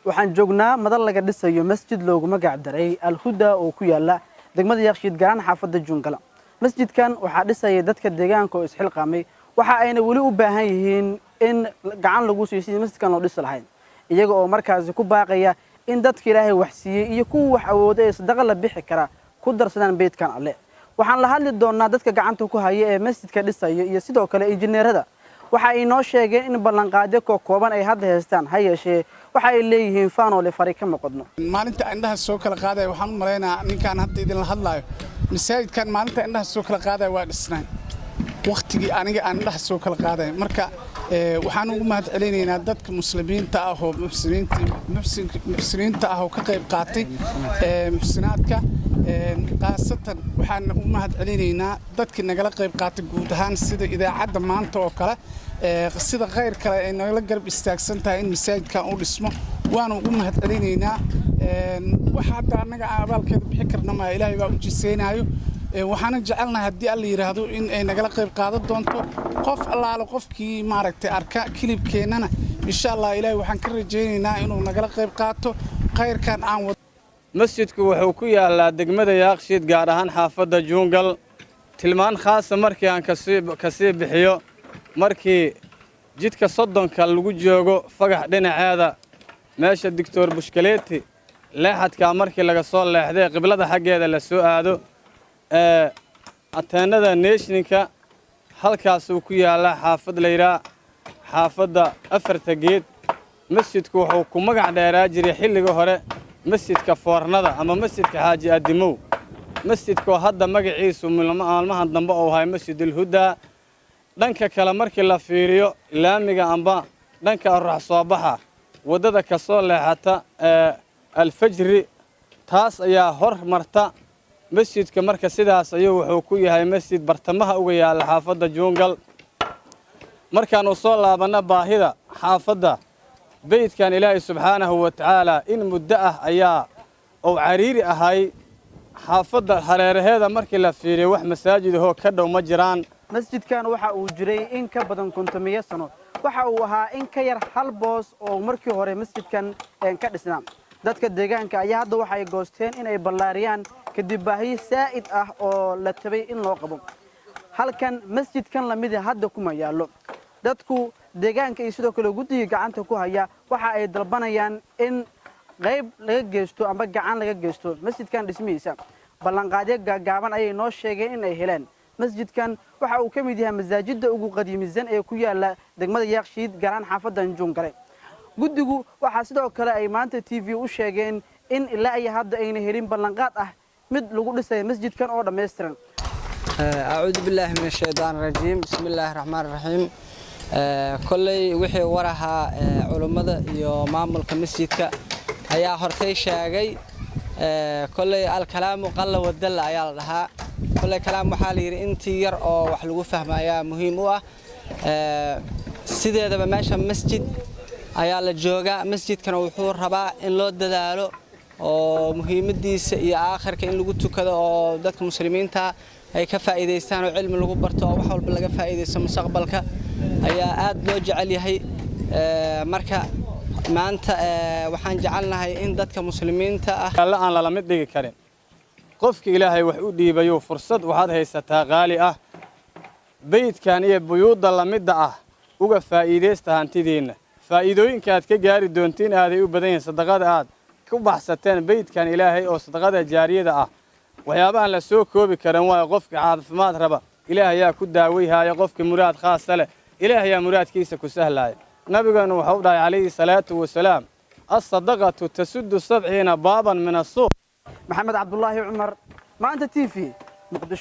Waxaan joognaa madal laga dhisayo masjid loogu magac daray Alhuda oo ku yaala degmada Yaaqshiid, gaaraan xaafadda Juungala. Masjidkan waxaa dhisaya dadka deegaanka oo isxilqaamay. Waxa ayna weli u baahan yihiin in gacan lagu siiyo sidii masjidkan loo dhisi lahayn, iyaga oo markaasi ku baaqaya in dadka Ilaahay wax siiyey iyo kuwa wax awooda ee sadaqa la bixi kara ku darsadaan beydkan Alle. Waxaan la hadli doonaa dadka gacanta ku haya ee masjidka dhisaya iyo sidoo kale injineerada. Waxa ay noo sheegeen in ballanqaadyo kooban ay hadda haystaan, ha yeeshee waxa ay leeyihiin faanoole fari kama qodno. Maalinta indhaha soo kala qaadaya, waxaan u malaynayaa ninkaan hadda idinla hadlaayo, masaajidkan maalinta indhaha soo kala qaadaya waa dhisnay wakhtigii aniga aan indhaha soo kala qaadaya. Marka waxaan ugu mahad celinaynaa dadka muslimiinta ah oo muxsiniinta ah oo ka qayb qaatay muxsinaadka. Khaasatan waxaan u mahad celinaynaa dadkii nagala qayb qaatay guud ahaan, sida idaacadda maanta oo kale, sida khayr kale ay nagala garab istaagsan tahay in masaajidkan uu dhismo. Waanu ugu mahad celinaynaa. Waxa hadda annaga aan abaalkeeda bixi karna maa, Ilaahay baa u jiseynaayo. Waxaana jecelnahay, haddii Alla yidhaahdo, in ay nagala qayb qaadan doonto qof allaale qofkii maaragtay arka kilibkeennana. Insha Allah, Ilaahay waxaan ka rajaynaynaa inuu nagala qayb qaato khayrkan aan wad. Masjidku wuxuu ku yaallaa degmada Yaaqshiid, gaar ahaan xaafadda Juungal. Tilmaan khaasa markii aan ka sii bixiyo, markii jidka 30-ka lagu joogo Fagax dhinaceeda, meesha Doctor Bushkaleeti leexadkaa markii laga soo leexday, qiblada xaggeeda la soo aado, ee ateenada neeshinka, halkaasuu ku yaallaa, xaafad layidhaah xaafadda Afarta Geed. Masjidku wuxuu ku magac dheeraa jiray xilliga hore Masjidka Foornada ama Masjidka Xaaji Addimow. Masjidkoo hadda magaciisu maalmahan dambe uu ahay Masjidulhudaa. Dhanka kale markii la fiiriyo laamiga amba dhanka arax soo baxa, waddada ka soo leexata ee Alfajri, taas ayaa hor marta masjidka. Marka sidaas ayuu wuxuu ku yahay masjid bartamaha uga yaalla xaafadda Juungal. Markaannu soo laabanno baahida xaafadda, beydkan Ilaahay subxaanahu wa tacaala in muddo ah ayaa uu cariiri ahay. Xaafadda hareeraheeda markii la fiiriyo, wax masaajid ahoo ka dhow ma jiraan. Masjidkan waxa uu jiray in ka badan 50 sano. Waxa uu ahaa in ka yar hal boos oo markii hore masjidkan ka dhisnaa. Dadka deegaanka ayaa hadda waxay goosteen in ay ballaariyaan kadib baahiyo saa'id ah oo la tabay in loo qabo. Halkan masjidkan lamida hadda kuma yaallo. Dadku deegaanka iyo sidoo kale guddiga gacanta ku haya waxa ay dalbanayaan in qayb laga geysto amba gacan laga geysto masjidkan dhismihiisa. Ballanqaadyo gaagaaban ayay noo sheegeen in ay heleen. Masjidkan waxa uu ka mid yahay masaajidda ugu qadiimisan ee ku yaala degmada Yaaqshiid, gaaraan xaafaddan Juungale. Guddigu waxaa sidoo kale ay maanta TV u sheegeen in ilaa iyo hadda ayna helin ballanqaad ah mid lagu dhisayo masjidkan oo dhammaystiran. أعوذ بالله من الشيطان الرجيم، بسم الله الرحمن الرحيم. Kolley wixii warahaa culummada iyo maamulka masjidka ayaa hortay sheegay. Kolley الكلام قل ودل ayaa la dhahaa. Kolley kalaam waxaa la yidhi intii yar oo wax lagu fahmayaa muhiim u ah. Sideedaba meesha masjid ayaa la joogaa. Masjidkana wuxuu rabaa in loo dadaalo oo muhiimadiisa iyo aakhirka in lagu tukado oo dadka muslimiinta ay ka faa'iidaystaan oo cilmi lagu barto oo wax walba laga faa'iidaysto mustaqbalka ayaa aad loo jecel yahay. Marka maanta waxaan jecelnahay in dadka muslimiinta ah Alla aan lala mid dhigi karin. Qofki Ilaahay wax u dhiibayo, fursad waxaad haysataa qaali ah. Beydkan iyo buyuudda lamidda ah uga faa'iidaysta hantidiinna. Faa'iidooyinka aad ka gaari doontiin aaday u badan yihiin. Sadaqada aad ku baxsateen beydkan Ilaahay oo sadaqada jaariyada ah, waxyaabahan la soo koobi karan waayo. Qofka caafimaad raba, Ilaah ayaa ku daaweyhaaya. Qofka muraad khaasa leh, Ilaah ayaa muraadkiisa ku sahlaaya. Nabigeenu wuxuu dhahay calayhi salaatu wasalaam: الصدقة تسد 70 بابا من السوء. Maxamed Cabdulaahi Cumar, Maanta TV, Muqdisho.